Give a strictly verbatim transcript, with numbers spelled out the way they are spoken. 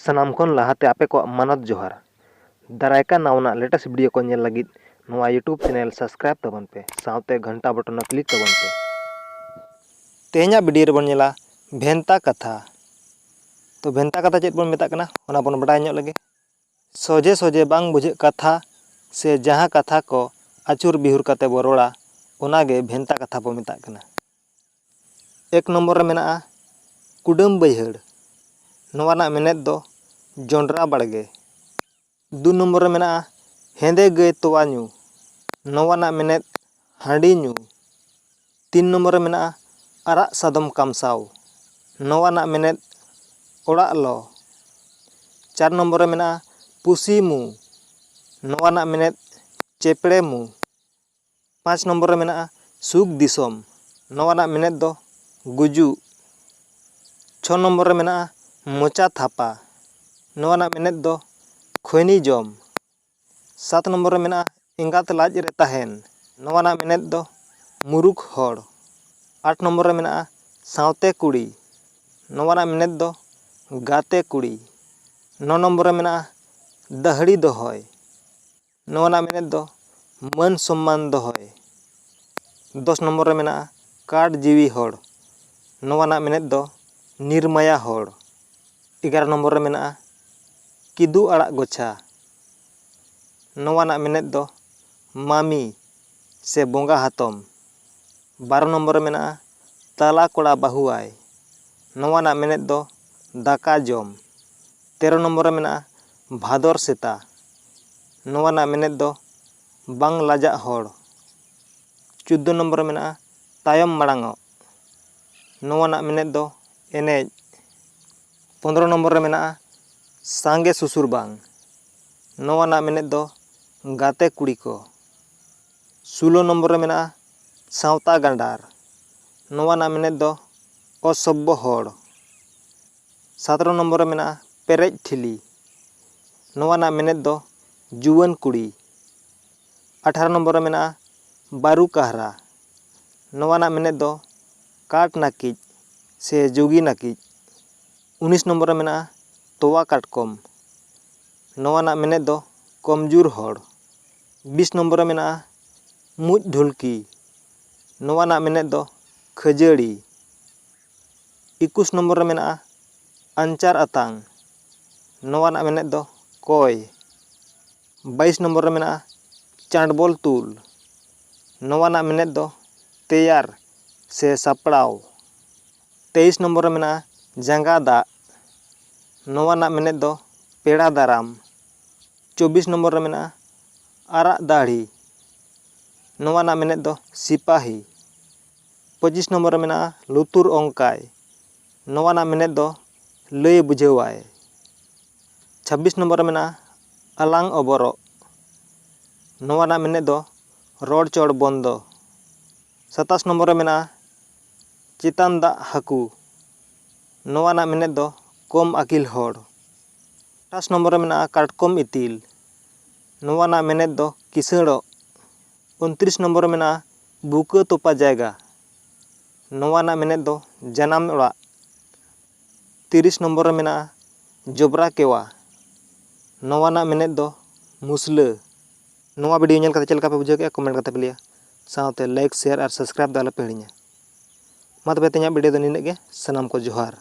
ᱥᱟᱱᱟᱢ ᱠᱷᱚᱱ ᱞᱟᱦᱟᱛᱮ ᱟᱯᱮ ᱠᱚᱣᱟᱜ ᱢᱟᱱᱚᱛ ᱡᱚᱦᱟᱨ᱾ ᱫᱟᱨᱟᱭ ᱠᱟᱱ ᱱᱟᱣᱟᱱᱟᱜ latest video ᱠᱚ ᱧᱮᱞ ᱞᱟᱹᱜᱤᱫ ᱱᱚᱣᱟ YouTube channel subscribe ᱛᱟᱵᱚᱱ ᱯᱮ, ᱥᱟᱶᱛᱮ ᱜᱷᱚᱱᱴᱟ button ᱦᱚᱸ click ᱛᱟᱵᱚᱱ ᱯᱮ᱾ ᱛᱮᱦᱮᱧᱟᱜ video ᱨᱮᱵᱚᱱ ᱧᱮᱞᱟ ᱵᱷᱮᱱᱛᱟ ᱠᱟᱛᱷᱟ᱾ ᱛᱚ, ᱵᱷᱮᱱᱛᱟ ᱠᱟᱛᱷᱟ ᱪᱮᱫ ᱵᱚᱱ ᱢᱮᱛᱟᱜ ᱠᱟᱱᱟ, ᱚᱱᱟ ᱵᱚᱱ ᱵᱟᱰᱟᱭ ᱧᱚᱜ ᱞᱮᱜᱮ᱾ ᱥᱚᱡᱷᱮ ᱥᱚᱡᱷᱮ ᱵᱟᱝ ᱵᱩᱡᱷᱟᱹᱜ ᱠᱟᱛᱷᱟ ᱥᱮ ᱡᱟᱦᱟᱸ ᱠᱟᱛᱷᱟ ᱠᱚ ᱟᱹᱪᱩᱨ ᱵᱤᱦᱩᱨ ᱠᱟᱛᱮ ᱵᱚ ᱨᱚᱲᱟ, ᱚᱱᱟᱜᱮ ᱵᱷᱮᱱᱛᱟ ᱠᱟᱛᱷᱟ ᱵᱚ ᱢᱮᱛᱟᱜ ᱠᱟᱱᱟ᱾ ᱮᱠ ᱱᱚᱢᱵᱚᱨ ᱨᱮ ᱢᱮᱱᱟᱜᱼᱟ ᱠᱩᱰᱟᱹᱢ ᱵᱟᱹᱭᱦᱟᱹᱲ᱾ ᱱᱚᱣᱟ ᱨᱮᱱᱟᱜ ᱢᱮᱱᱮᱫ ᱫᱚ ᱡᱚᱱᱰᱨᱟ ᱵᱟᱲᱜᱮ᱾ ᱫᱩ ᱱᱚᱢᱵᱚᱨ ᱨᱮ ᱢᱮᱱᱟᱜᱼᱟ ᱦᱮᱸᱫᱮ ᱜᱟᱹᱭ ᱛᱚᱣᱟ ᱧᱩ᱾ ᱱᱚᱣᱟ ᱨᱮᱱᱟᱜ ᱢᱮᱱᱮᱫ ᱦᱟᱺᱰᱤ ᱧᱩ᱾ ᱛᱤᱱ ᱱᱚᱢᱵᱚᱨ ᱨᱮ ᱢᱮᱱᱟᱜᱼᱟ ᱟᱨᱟᱜ ᱥᱟᱫᱚᱢ ᱠᱟᱢᱥᱟᱣ᱾ ᱱᱚᱣᱟ ᱨᱮᱱᱟᱜ ᱢᱮᱱᱮᱫ ᱚᱲᱟᱜ ᱞᱚ᱾ ᱪᱟᱨ ᱱᱚᱢᱵᱚᱨ ᱨᱮ ᱢᱮᱱᱟᱜᱼᱟ ᱯᱩᱥᱤ ᱢᱩ᱾ ᱱᱚᱣᱟ ᱨᱮᱱᱟᱜ ᱢᱮᱱᱮᱫ ᱪᱮᱯᱲᱮ ᱢᱩ᱾ ᱯᱟᱸᱪ ᱱᱚᱢᱵᱚᱨ ᱨᱮ ᱢᱮᱱᱟᱜᱼᱟ ᱥᱩᱠ ᱫᱤᱥᱚᱢ᱾ ᱱᱚᱣᱟ ᱨᱮᱱᱟᱜ ᱢᱮᱱᱮᱫ ᱫᱚ ᱜᱩᱡᱩᱜ᱾ ᱪᱷᱚ ᱱᱚᱢᱵᱚᱨ ᱨᱮ ᱢᱮᱱᱟᱜᱼᱟ ᱢᱚᱪᱟ ᱛᱷᱟᱯᱟ᱾ ᱱᱚᱣᱟ ᱨᱮᱱᱟᱜ ᱢᱮᱱᱮᱫ ᱫᱚ ᱠᱷᱚᱭᱱᱤ ᱡᱚᱢ᱾ ᱥᱟᱛ ᱱᱚᱢᱵᱚᱨ ᱨᱮ ᱢᱮᱱᱟᱜᱼᱟ ᱮᱸᱜᱟᱛ ᱞᱟᱡ ᱨᱮ ᱛᱟᱦᱮᱱ᱾ ᱱᱚᱣᱟ ᱨᱮᱱᱟᱜ ᱢᱮᱱᱮᱫ ᱫᱚ ᱢᱩᱨᱩᱠᱷ ᱦᱚᱲ᱾ ᱟᱴ ᱱᱚᱢᱵᱚᱨ ᱨᱮ ᱢᱮᱱᱟᱜᱼᱟ ᱥᱟᱶᱛᱮ ᱠᱩᱲᱤ᱾ ᱱᱚᱣᱟ ᱨᱮᱱᱟᱜ ᱢᱮᱱᱮᱫ ᱫᱚ ᱜᱟᱛᱮ ᱠᱩᱲᱤ᱾ ᱱᱚ ᱱᱚᱢᱵᱚᱨ ᱨᱮ ᱢᱮᱱᱟᱜᱼᱟ ᱫᱟᱹᱦᱲᱤ ᱫᱚᱦᱚᱭ᱾ ᱱᱚᱣᱟ ᱨᱮᱱᱟᱜ ᱢᱮᱱᱮᱫ ᱫᱚ ᱢᱟᱹᱱ ᱥᱚᱢᱢᱟᱱ ᱫᱚᱦᱚᱭ᱾ ᱫᱚᱥ ᱱᱚᱢᱵᱚᱨ ᱨᱮ ᱢᱮᱱᱟᱜᱼᱟ ᱠᱟᱴ ᱡᱤᱣᱤ ᱦᱚᱲ᱾ ᱱᱚᱣᱟ ᱨᱮᱱᱟᱜ ᱢᱮᱱᱮᱫ ᱫᱚ ᱱᱤᱨᱢᱟᱭᱟ ᱦᱚᱲ᱾ ᱮᱜᱟᱨᱚ ᱱᱚᱢᱵᱚᱨ ᱨᱮ ᱢᱮᱱᱟᱜᱼᱟ ᱠᱤᱫᱩ ᱟᱲᱟᱜ ᱜᱚᱪᱷᱟ᱾ ᱱᱚᱣᱟ ᱨᱮᱱᱟᱜ ᱢᱮᱱᱮᱫ ᱫᱚ ᱢᱟᱢᱤ ᱥᱮ ᱵᱚᱸᱜᱟ ᱦᱟᱛᱚᱢ᱾ ᱵᱟᱨᱚ ᱱᱚᱢᱵᱚᱨ ᱨᱮ ᱢᱮᱱᱟᱜᱼᱟ ᱛᱟᱞᱟ ᱠᱚᱲᱟ ᱵᱟᱹᱦᱩᱣᱟᱭ᱾ ᱱᱚᱣᱟ ᱨᱮᱱᱟᱜ ᱢᱮᱱᱮᱫ ᱫᱚ ᱫᱟᱠᱟ ᱡᱚᱢ᱾ ᱛᱮᱨᱚ ᱱᱚᱢᱵᱚᱨ ᱨᱮ ᱢᱮᱱᱟᱜᱼᱟ ᱵᱷᱟᱫᱚᱨ ᱥᱮᱛᱟ᱾ ᱱᱚᱣᱟ ᱨᱮᱱᱟᱜ ᱢᱮᱱᱮᱫ ᱫᱚ ᱵᱟᱝ ᱞᱟᱡᱟᱜ ᱦᱚᱲ᱾ ᱪᱳᱫᱫᱳ ᱱᱚᱢᱵᱚᱨ ᱨᱮ ᱢᱮᱱᱟᱜᱼᱟ ᱛᱟᱭᱚᱢ ᱢᱟᱲᱟᱝᱚᱜ᱾ ᱱᱚᱣᱟ ᱨᱮᱱᱟᱜ ᱢᱮᱱᱮᱫ ᱫᱚ ᱮᱱᱮᱡ᱾ ᱯᱚᱱᱫᱽᱨᱚ ᱱᱚᱢᱵᱚᱨ ᱨᱮ ᱢᱮᱱᱟᱜᱼᱟ ᱥᱟᱸᱜᱮ ᱥᱩᱥᱩᱨ ᱵᱟᱝ᱾ ᱱᱚᱣᱟ ᱨᱮᱱᱟᱜ ᱢᱮᱱᱮᱫ ᱫᱚ ᱜᱟᱛᱮ ᱠᱩᱲᱤ ᱠᱚ᱾ ᱥᱳᱞᱳ ᱱᱚᱢᱵᱚᱨ ᱨᱮ ᱢᱮᱱᱟᱜᱼᱟ ᱥᱟᱶᱛᱟ ᱜᱟᱸᱰᱟᱨ᱾ ᱱᱚᱣᱟ ᱨᱮᱱᱟᱜ ᱢᱮᱱᱮᱫ ᱫᱚ ᱚᱥᱚᱵᱵᱚ ᱦᱚᱲ᱾ ᱥᱟᱛᱮᱨᱚ ᱱᱚᱢᱵᱚᱨ ᱨᱮ ᱢᱮᱱᱟᱜᱼᱟ ᱯᱮᱨᱮᱡ ᱴᱷᱤᱞᱤ᱾ ᱱᱚᱣᱟ ᱨᱮᱱᱟᱜ ᱢᱮᱱᱮᱫ ᱫᱚ ᱡᱩᱣᱟᱹᱱ ᱠᱩᱲᱤ᱾ ᱟᱴᱷᱟᱨᱚ ᱱᱚᱢᱵᱚᱨ ᱨᱮ ᱢᱮᱱᱟᱜᱼᱟ ᱵᱟᱹᱨᱩ ᱠᱟᱦᱨᱟ᱾ ᱱᱚᱣᱟ ᱨᱮᱱᱟᱜ ᱢᱮᱱᱮᱫ ᱫᱚ ᱠᱟᱴ ᱱᱟᱹᱠᱤᱡ ᱥᱮ ᱡᱩᱜᱤ ᱱᱟᱹᱠᱤᱡ᱾ ᱩᱱᱤᱥ ᱱᱚᱢᱵᱚᱨ ᱨᱮ ᱢᱮᱱᱟᱜᱼᱟ ᱛᱚᱣᱟ ᱠᱟᱴᱠᱚᱢ, ᱱᱚᱣᱟ ᱨᱮᱱᱟᱜ ᱢᱮᱱᱮᱫ ᱫᱚ ᱠᱚᱢᱡᱳᱨ ᱦᱚᱲ᱾ ᱵᱤᱥ ᱱᱚᱢᱵᱚᱨ ᱨᱮ ᱢᱮᱱᱟᱜᱼᱟ ᱢᱩᱡ ᱰᱷᱩᱞᱠᱤ, ᱱᱚᱣᱟ ᱨᱮᱱᱟᱜ ᱢᱮᱱᱮᱫ ᱫᱚ ᱠᱷᱟᱹᱡᱟᱹᱲᱤ᱾ ᱮᱠᱩᱥ ᱱᱚᱢᱵᱚᱨ ᱨᱮ ᱢᱮᱱᱟᱜᱼᱟ ᱟᱧᱪᱟᱨ ᱟᱛᱟᱝ, ᱱᱚᱣᱟ ᱨᱮᱱᱟᱜ ᱢᱮᱱᱮᱫ ᱫᱚ ᱠᱚᱭ᱾ ᱵᱟᱭᱤᱥ ᱱᱚᱢᱵᱚᱨ ᱨᱮ ᱢᱮᱱᱟᱜᱼᱟ ᱪᱟᱸᱰᱵᱚᱞ ᱛᱩᱞ, ᱱᱚᱣᱟ ᱨᱮᱱᱟᱜ ᱢᱮᱱᱮᱫ ᱫᱚ ᱛᱮᱭᱟᱨ ᱥᱮ ᱥᱟᱯᱲᱟᱣ᱾ ᱛᱮᱭᱤᱥ ᱱᱚᱢᱵᱚᱨ ᱨᱮ ᱢᱮᱱᱟᱜᱼᱟ ᱡᱟᱸᱜᱟ ᱫᱟᱜ, ᱱᱚᱣᱟ ᱨᱮᱱᱟᱜ ᱢᱮᱱᱮᱫ ᱫᱚ ᱯᱮᱲᱟ ᱫᱟᱨᱟᱢ᱾ ᱪᱚᱵᱵᱤᱥ ᱱᱚᱢᱵᱚᱨ ᱨᱮ ᱢᱮᱱᱟᱜᱼᱟ ᱟᱨᱟᱜ ᱫᱟᱲᱦᱤ, ᱱᱚᱣᱟ ᱨᱮᱱᱟᱜ ᱢᱮᱱᱮᱫ ᱫᱚ ᱥᱤᱯᱟᱦᱤ᱾ ᱯᱚᱸᱪᱤᱥ ᱱᱚᱢᱵᱚᱨ ᱨᱮ ᱢᱮᱱᱟᱜᱼᱟ ᱞᱩᱛᱩᱨ ᱚᱝᱠᱟᱭ, ᱱᱚᱣᱟ ᱨᱮᱱᱟᱜ ᱢᱮᱱᱮᱫ ᱫᱚ ᱞᱟᱹᱭ ᱵᱩᱡᱷᱟᱹᱣᱟᱭ᱾ ᱪᱷᱟᱵᱵᱤᱥ ᱱᱚᱢᱵᱚᱨ ᱨᱮ ᱢᱮᱱᱟᱜᱼᱟ ᱟᱞᱟᱝ ᱚᱵᱚᱨᱚᱜ, ᱱᱚᱣᱟ ᱨᱮᱱᱟᱜ ᱢᱮᱱᱮᱫ ᱫᱚ ᱨᱚᱲ ᱪᱚᱲ ᱵᱚᱱᱫᱚ᱾ ᱥᱟᱛᱟᱥ ᱱᱚᱢᱵᱚᱨ ᱨᱮ ᱢᱮᱱᱟᱜᱼᱟ ᱪᱮᱛᱟᱱ ᱫᱟᱜ ᱦᱟᱹᱠᱩ, ᱱᱚᱣᱟ ᱨᱮᱱᱟᱜ ᱢᱮᱱᱮᱫ ᱫᱚ ᱠᱚᱢ ᱟᱹᱠᱤᱞ ᱦᱚᱲ᱾ ᱟᱴᱷᱟᱥ ᱱᱚᱢᱵᱚᱨ ᱨᱮ ᱢᱮᱱᱟᱜᱼᱟ ᱠᱟᱴᱠᱚᱢ ᱤᱛᱤᱞ, ᱱᱚᱣᱟ ᱨᱮᱱᱟᱜ ᱢᱮᱱᱮᱫ ᱫᱚ ᱠᱤᱥᱟᱹᱬᱚᱜ᱾ ᱩᱱᱛᱨᱤᱥ ᱱᱚᱢᱵᱚᱨ ᱨᱮ ᱢᱮᱱᱟᱜᱼᱟ ᱵᱩᱠᱟᱹ ᱛᱚᱯᱟ ᱡᱟᱭᱜᱟ, ᱱᱚᱣᱟ ᱨᱮᱱᱟᱜ ᱢᱮᱱᱮᱫ ᱫᱚ ᱡᱟᱱᱟᱢ ᱚᱲᱟᱜ᱾ ᱛᱤᱨᱤᱥ ᱱᱚᱢᱵᱚᱨ ᱨᱮ ᱢᱮᱱᱟᱜᱼᱟ ᱡᱚᱵᱽᱨᱟ ᱠᱮᱣᱟ, ᱱᱚᱣᱟ ᱨᱮᱱᱟᱜ ᱢᱮᱱᱮᱫ ᱫᱚ ᱢᱩᱥᱞᱟᱹ᱾ ᱱᱚᱣᱟ ᱵᱷᱤᱰᱤᱭᱳ ᱧᱮᱞ ᱠᱟᱛᱮ ᱪᱮᱫ ᱞᱮᱠᱟ ᱯᱮ ᱵᱩᱡᱷᱟᱹᱣ ᱠᱮᱫᱼᱟ, ᱠᱚᱢᱮᱱᱴ ᱠᱟᱛᱮ ᱯᱮ ᱞᱟᱹᱭᱟ᱾ ᱥᱟᱶᱛᱮ ᱞᱟᱭᱤᱠ, ᱥᱮᱭᱟᱨ ᱟᱨ ᱥᱟᱵᱥᱠᱨᱟᱭᱤᱵ ᱫᱚ ᱟᱞᱚ ᱯᱮ ᱦᱤᱲᱤᱧᱟ᱾ ᱢᱟ ᱛᱚᱵᱮ ᱛᱮᱦᱮᱧᱟᱜ ᱵᱷᱤᱰᱤᱭᱳ ᱫᱚ ᱱᱤᱱᱟᱹᱜ ᱜᱮ᱾ ᱥᱟᱱᱟᱢ ᱠᱚ ᱡᱚᱦᱟᱨ᱾